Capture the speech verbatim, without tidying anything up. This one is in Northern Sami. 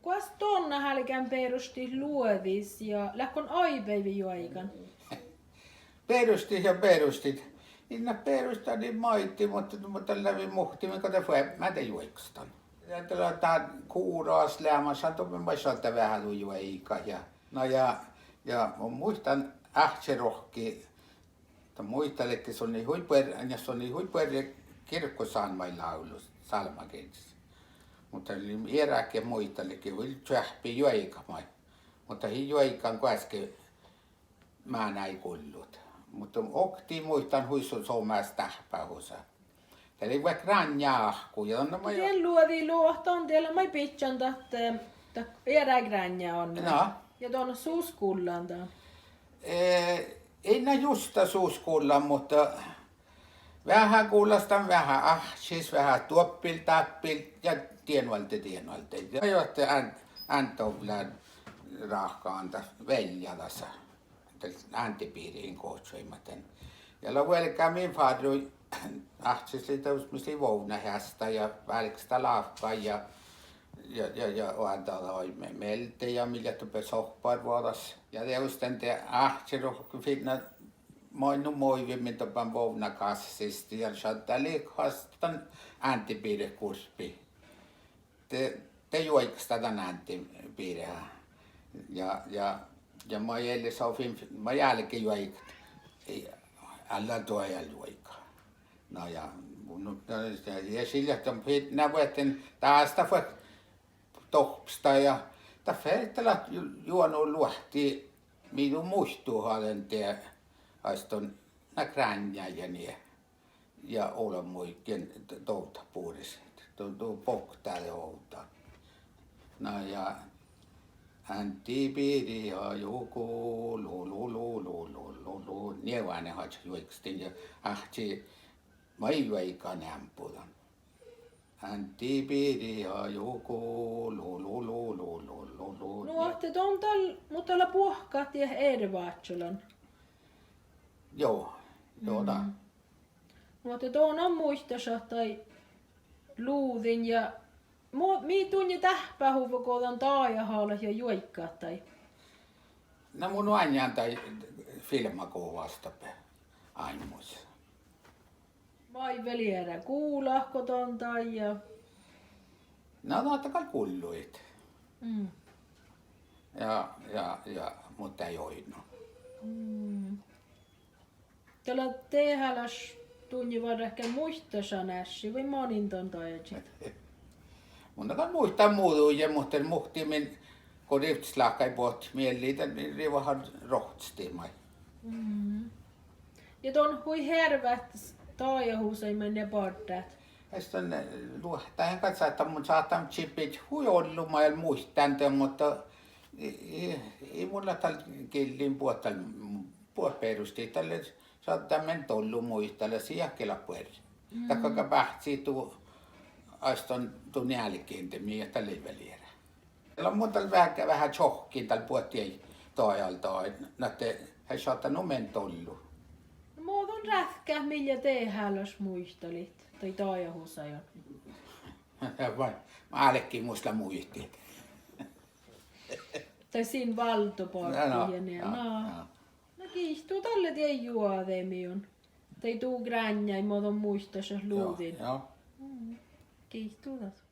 Goas don álgán beroštit luođis ja leat don oaivehit juoigan? Beroštit ja beroštit. In leat beroštanii maid, muhto, muhto dat lei muhtimin go de fuobmá de juoikstan. Ja dat lea dán kuraš leamaš, doppe maid šaddá veahá du juoigat ja, na ja, ja mun muittán Áhčči rohkki, dat muitaledje, son lei hui buor-, na son lei hui buorre girkosálmmaid lávlu sálmmagieljas. Muhto lei eará ge muitaledje hui čuohppi juoigat maid. Muhto ii juoigan goaske mánáid gullut. Muhto oktii muittán hui su-, somás dáhpáhusa. Dat lei vuot gránjááhkku ja don maid dien luođi luohta, don dien lea maid bidjan dat, eh, dat eará gránjá oaidná. Na. Ja don sus gullan dan? Eh, ii na justa sus gullan, muhto veahá gullastan, veahá áhčis, veahá doappil dáppil ja dien vuolde, dien vuolde. Ja juohke Án-, Ándovlá ráhkadan dat vealjá dasa. Dat Ándibiriin gohčoduvvá dan. Ja lea vuolgá min fárrui, áhčis lei dieđus mis lei vuovdnaheasta ja válgestá lávkkaid ja, ja, ja, ja oađa daid me-, mielde ja mii leat doppe sohpárvuođas. Ja dieđus dan de Áhčči rohkki fiinna maid nu muivvimin doppe vuovdnagássist ja šaddá lihkastan Ándibirehkurppi. De, de juoiksttá dan Ándibirehá. Ja, ja, ja maid eallis fin-, maid álge juoigat. Ii, eallá duojal juoigat. Na ja, mun, na, ja, ja sil leat don fiinna vuođđen dás dat fue dohppesta ja dat ferte leat ju-, juono luohti mii du muittuha dan de, aiston, na gránjá ja nie. Ja olbmuid dien d-, dovdat bures. Du, du bokte ovdal. Na ja Ándibiriha juku, lu, lu, lu. Nie oaidnit oažžut juoikstin ja Áhčči maid juoigan eambbo dan. Ándibiriha juku, lu, lu, lu. Nu ahte don dal, muhto dat lea buohkat diet ervážžalan. Juo, juo dat. Nu ahte don muittán šat daid luđiin ja mu-, mii dunnje dáhpáhuvvá go dan dajahalaš ja juoiggat daid. Na mun oaidnán daid filmmagovaš dáppe áimmus. Maid vel eará gulahko dan daid ja? Na, na dat gal gulluid. Mm. Ja, ja, ja, muhto eai oidno. Mm. Dat lea dehálaš dunnje várra ge muittašan ášši vai manin dan dajahit? Mun gal muittán muđui ja muhto muhtimin go rivttes láhkai buot miellii dan rivahan rohcestit maid. Mm. Ja don hui hearvvát dajahusaid maid nie bardát. Eastan luohta gal sáhttá, mun sáhtán čibbiid hui ollu maid muittán dan, muhto ii, ii, ii mun leat dal gillin buot dal, buot beroštit dalle šaddamin ollu muitalit, sii ahte leat buorre. Dakko gal báhcci du, aiston du njealgin de mii dat lei vel eará. Lea mun dal veahá, veahá čohkkin dal buot dien dajal dan, na ahte eai šaddá nu ment ollu. Na mo don ráhkát mii lea dehálaš muitalit daid dajahusaid. Vai, álki mus lea muitit. Dai sin váldobargui ja nie, na. Na giitu dalle dien juođe mii. Dai du gránjái mo don muittašat luđiin. Mm. Giitu dat.